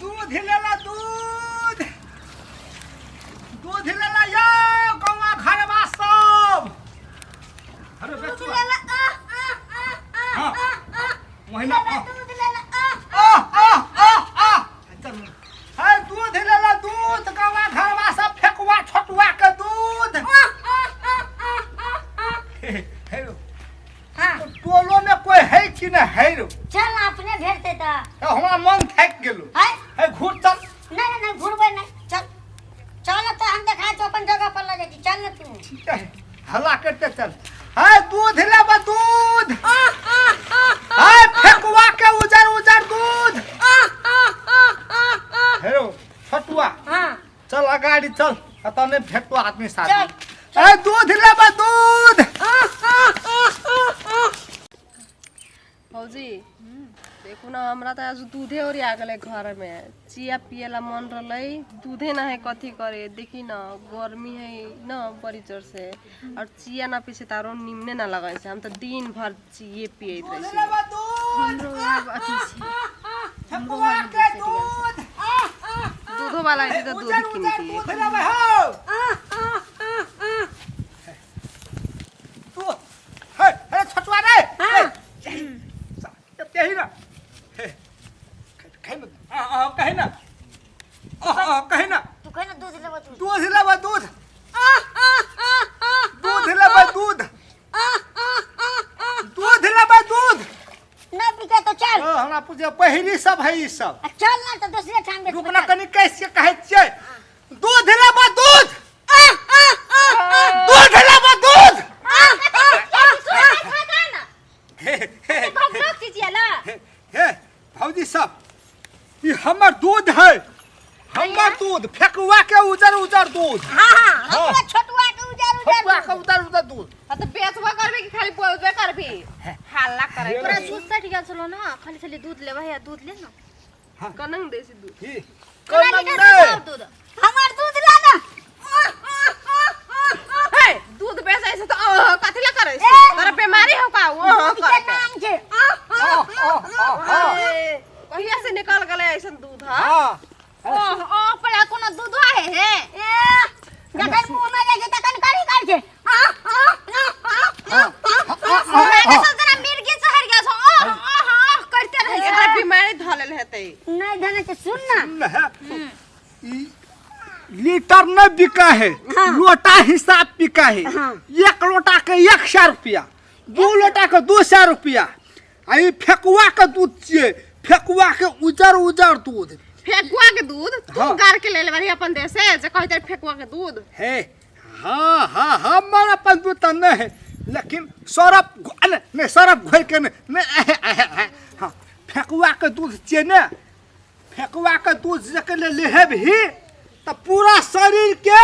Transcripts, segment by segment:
दूध लेला दूध, दूध लेला यौ गौवा घरवा सब। अरे बेचुआ, हाँ महीना आ आ आ आ चल। है दूध लेला दूध, गौवा घरवा सब, फेकुआ छोटुआ के दूध। हे रो, टोलो में कोई है कि नहीं है रो? चल ना, अपने भेटते तऽ। हमरा मन थाकि गेलो। है। है, घूर चल। नहीं नहीं, नहीं घुरबै नहीं, चल चल ना, तो हम देखा तो अपन जगह पर लऽ जाइ छी, चल ना तू। ठीक है, हल्ला करते चल। है दूध लेबा दूध, है फेकुआ के उजर उजर दूध। हेलो छोटुआ। हाँ। चल अगाड़ी चल, एतऽ नहि भेटतो आदमी साथ। चल। ए दूध लेबा दूध। भौजी देखू ना, हमरा तऽ आज दूधे ओरिया गेलै घरमे। चिया पियला मन रहलै, दूधे ना है, कथी करे? देखी ना, गर्मी है न बड़ी जोर से, और चिया ना पीछे तऽ आरो निमने ना लगै छै। हम तऽ दिन भर चिये पियैत रहै दूध छी। लेबा दूध, हमरो आब अथी छै, हमरो फेकुआ घरमे के दूध सटि गेल छै। दूध। दूधो वाला अयतै तऽ दूध उजर उजर किनतियै। दूध लेबै हौ तू। हे हे छोटुआ रे। हाँ। यही ना, हे कहि ना, आ आ कहि ना, आ आ कहि ना। तू कहि ना, दूध लेबो दूध। दूध लेबै दूध, दूध लेबै दूध, दूध लेबै दूध। ना बिके तो चल। ओ, हमरा पूछे पहिरी सब है ई सब। आ चल ना तऽ दोसरे ठाम बेचबै। रुक ना, कनि कैसे कहै छियै। दूध लेबै दूध, दूध लेबै दूध। हे हे हे हे भौजी सब, ई हमर दूध है, हमर दूध, फेकुआ के उजर उजर दूध। हाँ हाँ, हाँ। हमरा छोटुआ के उजर उजर फेकुआ के दूध। उजर उजर दूध। हाँ तऽ बेचबो करबी कि खाली बोलबे करबी, हल्ला करै? तोरा दूध सटि गेल छलो ना, खाली छली दूध लेबै या दूध ले ना। कनंग देसी दूध ही केना कनम लीटर नै से दूध? हमर दूध ला ना। हे, दूध बेचै छै तऽ अहाँ कथी ला करै छै? तोरा बीमारी हौ का ओ दूध के करे? नाम छै। आ, आ, आ, आ। ए, कहिया से निकल गेलै ऐसन दूध? हा। हाँ। ओह ओह पर कोनो दूध है हे? ए, जखन मुँह में जाइ छै तखन करी करै छै। हमरा के सब जना मिर्गी चढ़ गेल छौ, ओह ओह ओह करते रहै छै। एकरा बीमारी धऽ लेल हेतै। नहि धने छै, सुन ना। सुन है, ई लीटर नहीं बिका है, लोटा हिसाब बिका है। हाँ। एक लोटा के 100 रुपया, दू लोटा के 200 रुपया। आ ई फेकुआ के दूध छियै, फेकुआ के उजर उजर दूध। फेकुआ के दूध तू हाँ। गार के ले बारी अपन देश से जे कहै फेकुआ के दूध? हे हाँ हाँ, हमर अपन दूध तऽ नहीं है, लेकिन सरफ नहीं नहीं, सरफ घोरि के नहीं नहीं, एहे, एहे, एहे। हाँ, फेकुआ के दूध छियै ने, फेकुआ के दूध जखन लेहेबही तऽ पूरा शरीर के,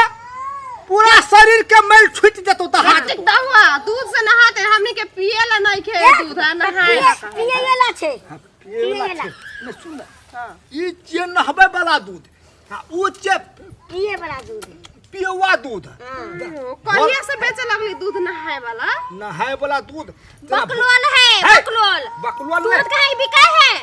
पूरा शरीर के मैल छूटि जेतौ तऽ हाथ कतेक दहुआ दूध से नहाते, हमनी के पिए ला नहीं खे दूध आ नहाए ला कहै। पिए वाला छै। हाँ, पिए वाला पिए छै। नहीं, सुन ने, ई छियै नहबै वाला दूध आ ओ छियै पिए वाला दूध, पियौआ दूध। कहिया से बेचे लगली दूध नहाए वाला? नहाय वाला दूध जेना बकलोल है। हे! बकलोल बकलोल दूध नहि। कहीं बिकै है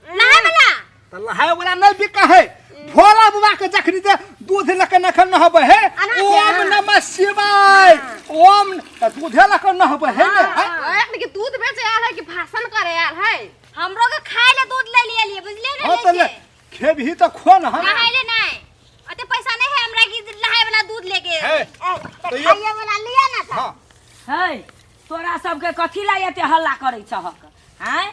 नहाए वाला? तऽ नहाय वाला नहि बिका है। भोला बाबा के जखनी जे दूध लऽ के नखन नहबै है, अना छै, ओम हाँ। नमः शिवाय ओम, तऽ दूधे लऽ के नहबै है ने, हैं? एखन के दूध बेचे आयल है कि भाषण करे आयल है? हमरो के खाए ले दूध ले लिए बुझलिए ना? हाँ तऽ ले, खेबही तऽ खो न हम। नहाए ले नहीं, अते पैसा नहीं है हमरा कि नहाए वाला दूध लेके। है ए, तऽ तऽ ये- खाइए वाला लिअ ना तऽ। हाँ। है, तोरा सबके कथी ला एते हल्ला करै छहक आँय?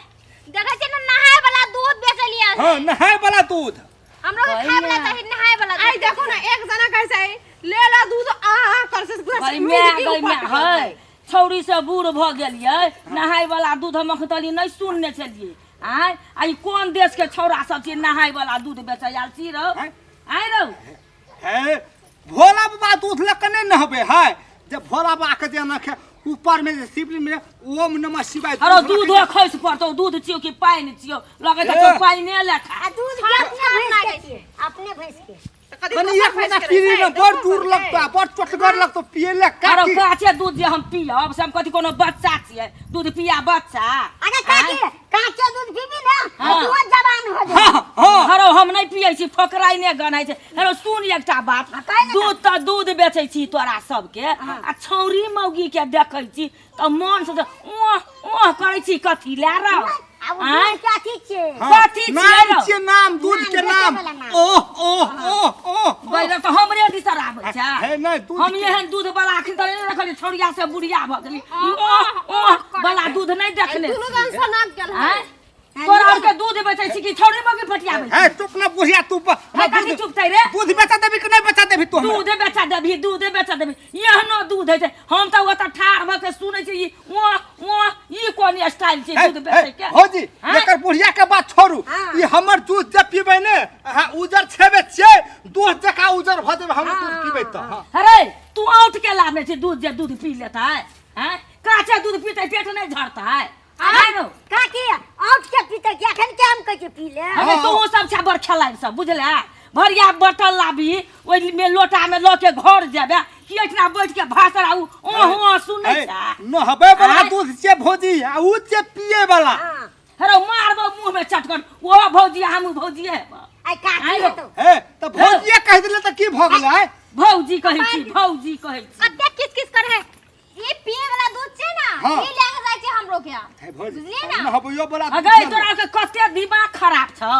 देखै छियै ना, नहाए वाला दूध बेचलिए। हाँ, नहाय वाला दूध। हमरो के खाए वाला बढ़िया। चाही, नहाए वाला आई दूध। देखो ना, एक जना कैसे ले ला दूध आ आ कर से पूरा गई माय, मिर्गी गई माय, उपट गेल। है छौड़ी से बूढ़ भऽ गेलियै, नहाय वाला दूध हम अखन तली नहि सुनने छलियै आँय। आ ई कोन देश के छौड़ा सब छै, नहाय वाला दूध बेचै आयल छी रौ? आँय? आँय रौ? है, भोला बाबा दूध लऽ के नहि नहबै है, जे भोला बाबा के जे नखे ऊपर में जे शिवलिंग में ओम नमः शिवाय। अरे दूध दूधो खसि पड़तौ, दूध छियौ कि पानि छियौ? लगै ए। छै पानिए लेखा। आ दूध के अपने भैंस के छियै, अपने भैंस के। तऽ कथी कनि दोसर एक महीना भैंस के पीली रहै ने छै, बड़ दोसर दूर भैंस लगतो, के। बड़ चोटगर लगतो पिए ले। अरे काकी, काचे दूध जे हम पियब से हम कथी कोनो बच्चा छियै, दूध पिया बच्चा? अरे काकी, काचे दूध पीबी ना हाँ। तू जवान हो जा। हाँ हाँ। हरो हम नहि पियै छी फकराइ नहि गनाइ छै। हेलो सुन एकटा बात, दूध तऽ दूध बेचै छी तोरा सबके आ छौरी मौगी के देखै छी तऽ मन से ओह ओह करै छी, कथी लए रौ? आब ओ आँय? दूध के अथी छियै। हाँ, कथी छियै नाम रौ? छियै, नाम दूध के नाम, नाम। बेचै वाला नाम। ओह ओह ओह ओह बैर तऽ हमरे दिस आबै छै। हे नहि दूध हम एहन दूध वाला अखन तऽ नहि देखलियै, छौड़िया से बुढ़िया भऽ गेली, ओह ओह वाला दूध नहि देखने दुनू छियै। गन सनक गेल है। आँय? तोरा आरके दूध बेचै छी कि छौड़ी मौगी फटियाबै छी? हे चुप ना बुढ़िया तू हे कथी चुपतै रे? दूध बेचा देबी कि नहि बेचा देबी तू हमरा? दूध बेचा देबही, दूध बेचा देबही, एहनो दूध होइ छै? हम तऽ ओतऽ ठाढ़ भऽ के सुनै छी ई ओह ओह, ई कोन स्टाइल छै हे, दूध बेचै के? हे, भौजी आँय? एकर बुढ़िया के बात छोड़ू, ई हमर दूध जे पीबै ने अहाँ उजर छेबे छियै, दूध जकाँ उजर भऽ जेबै हमर दूध पीबै तऽ। हाँ। अरे तू औट के लाबने छी दूध जे दूध पी लेतै? आँय, काचे दूध पीतै पेट नहि झड़तै? आँय रौ? काकी औट के पीते कि अखन के हम कहै छियै पी ले। अरे तू सब छा बड़ खेलाइ सब, बुझले? भरिया बर्तन लाबी ओहि में लोटा में लऽ के घर जेबे कि एहिठिना बैठ के भाषण आ ओह ओह सुनै हे, छै? नहबै वाला आँय? दूध छियै भौजी आ उ छियै पियै वाला। हाँ। हेरो मारबो मुँह में चटकन, ओहो भौजी आ हमहूँ भौजिए हेबो। आइ काकी आँय रौ? हेतौ। हे तऽ भौजिए कहि देले तऽ की भऽ गेलै? आँय? भौजी कहै छी, भौजी कहै छी। कते किस किस करे है ई पिए वाला दूध छै ना? हाँ। ई लेके जाइ छै हमरो के। हे भौजी बुझलियै ना? नहबैयो वाला दूध अगै छियै। तोरा के कते दिमाग खराब छौ?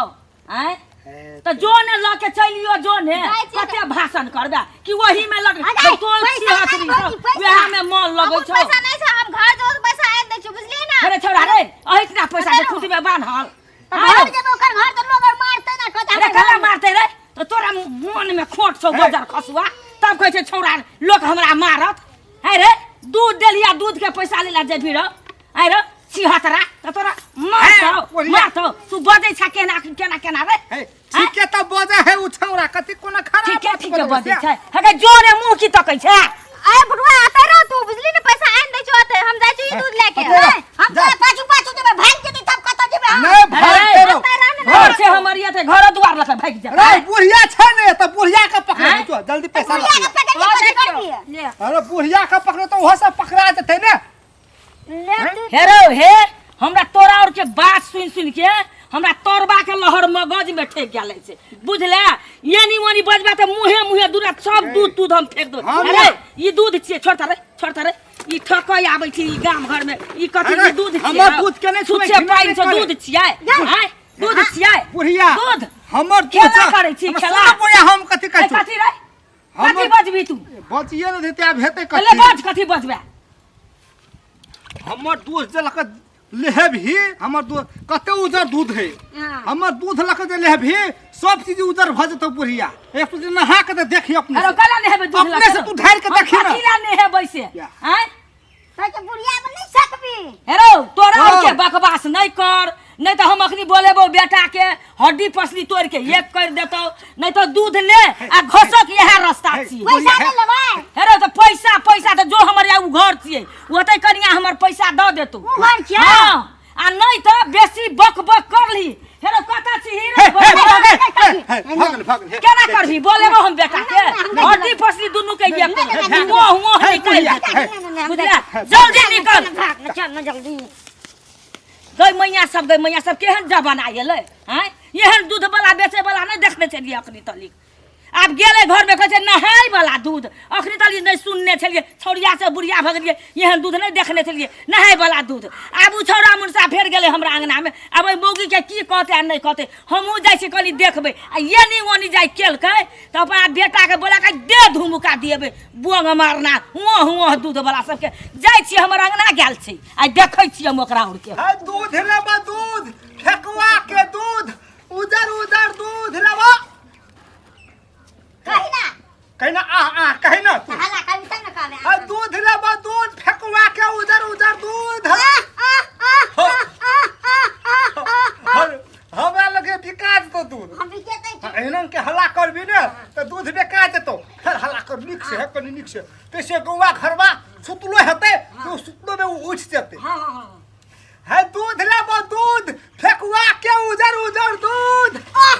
आँय? हे, तऽ जो ने लऽ के चलियो, जो ने जाइ छियै। कते भाषण करबे कि वही में लग अगै, तो पैसा छी नहि हथरी भौजी, सब पैसा। वएह में मन लगै अब छौ। पैसा नहीं छै, हम घर जो पैसा आनि दै छियै, बुझलियै ना? अरे छौड़ा रे, अहितना पैसा के खुशी में बान्हल तऽ घर जेबै ओकर घर तऽ लोग आर मारतै ना, कहतै अरे हमर कला घर। मारते रे तऽ तोरा मन में खोट छौ बजर खसुआ, तब कहै छै छौड़ा लोक हमरा मारत। है रे दूध देलिया, दूध के पैसा लेला जेबही रौ? है रे छिहतरा, तऽ तोरा मारतौ बढ़िया। मारतौ। तू बजै छ केना केना केना रे? हे ठीके तऽ बजै है उ छौड़ा, कथी कोनो खराब ठीके बात ठीके बजै बजै छै। छै। हे जोरे मुँह की तकै छै? अरे बुढ़वा आते रह तू, बुझली ना? पैसा आनि दै छियौ आते, हम जाइ छियौ ई दूध लेके। अते रह, हम जा। तोरा पाछू पाछू जेबै, भागि जेतै तब कतऽ जेबै हम? नहि भागते रहो। घर छै हमर ये, घर दुआर लऽ के भागि जेतै। रे बुढ़िया छै ने तऽ बुढ़िया के पकड़े आँय? जो जल्दी पैसा बुढ़िया लऽ के पकड़ के कथी करबिही? ले अरे बुढ़िया के पकड़े तऽ ओहो सब पकड़ा जेतै ने। ले तू। हे रौ हे, हमरा तोरा और के बात सुन सुन के हमरा तोरबा के लहर मगज में ठेक गेल छै, बुझले? एनी ओनी बजबा तऽ मुहे मुहे दूरा सब दूध तूध हम फेंक देबै। हम अरे ना- ई दूध छियै, छोड़ रे छोड़ रे, ई ठकै आबै छै ई गाम घर में, ई कथी अरे, ई दूध छियै? हमर दूध के नहि छुबै, छुच्छे घिना पानि नहि छै करे। दूध छियै? आँय, दूध छियै? बुढ़िया दूध हमर दूध खेला से- करै छी, हमर खेला। सुन बुढ़िया, हम कथी कहै ए, छी? कथी रे, कथी हमर- बजबी तू? बचिए नहि देतै आब हेतै ले कथी? बज, कथी बजबे? हमर दूध जे लऽ कऽ लेहबही, हमर दूध कते उजर दूध है, हाँ। हमर दूध लऽ कऽ जे लेहबही सब चीज उजर भऽ जेतौ बुढ़िया। एक दिन नहा के तऽ देखी अपने अरे से। कला नेहेबै दूध अपने लऽ से तू ढारि के देखी ना। कथी ला नेहेबै से? या। आँय? कहै छै बुढ़िया में नहि सकबी। हे रौ तोरा हाँ। और के बकवास नहीं कर, नहीं तो हम अखनी बोलेबो बेटा के हड्डी पसली तोड़ के एक कर देतौ, नहीं तो दूध ले आ घसक इएह रास्ता हे, छियै। पैसा नहि लेबै? हे रौ तऽ पैसा पैसा तऽ जो हमर या उ घर छियै ओतै कनिया हमर पैसा दऽ देतौ। उ घर छियै? हाँ, आ नहीं तऽ बेसी बक बक कर ली। हे रौ कतऽ छी रे? हे, हे, बोलेबो। हे, हे, हे, भऽ गेल, भऽ गेल, हे, केना करबी? बोलेबो हम बेटा के हड्डी फसली दुनू के एक कर हे, मुँह मुँह हे, निकालि बुढ़िया, देतौ। हे। बुझलियै? जल्दी निकल। भाग न, चल न जल्दी। गै मैया सब, गै मैया सब, केहन जमाना एलै? आँय, एहन दूध वाला बेचै वाला नहि देखने छलियै अखनी तलिक। आब गेलै घरमे कहै छै नहाय वाला दूध, अखनी तलिक नहि सुनने छलियै, छौड़िया से बुढ़िया भऽ गेलियै, एहन दूध नहि देखने छलियै नहाय वाला दूध। आब ओ छौड़ा मुनसा फेर गेलै हमरा अङ्गनामे, आब ओहि मौगीके की कहतै आ नहि कहतै? हमहूँ जाइ छी कनि देखबै। आ एनी ओनी जाइ केलकै तऽ अपना बेटाके बोला कऽ दे धुमुका दिएबै बोंग मारना हुआँ हुआँ दूध वाला सबके। जाइ छी, हमर अङ्गना गेल छै, आइ देखै छियै हम ओकरा आरके। हे, दूध लेबा दूध, फेकुआ के दूध, उजर उजर दूध लेबा। कही ना। कही ना, आह आह कही ना तू। हल्ला करबी तब ने कहबै। हे, दूध लेबा दूध, फेकुआ के उजर उजर दूध। हमरा लगे बिका जेतौ दूध। हम बिकेतै की? एहन के हल्ला करबी ने तऽ दूध बेका जेतौ। फेर हल्ला कर नीक से, है कनि नीक से, तैसे गौआ घरवा सुतलो हेतै तऽ सुतलो में उ उठि जेतै। हाँ हाँ हाँ। है दूध लेबो दूध, फेकुआ के उजर उजर दूध। हर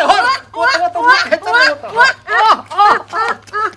हर ओ तो ओ तो मुँह खेचल होता। आह आह आह।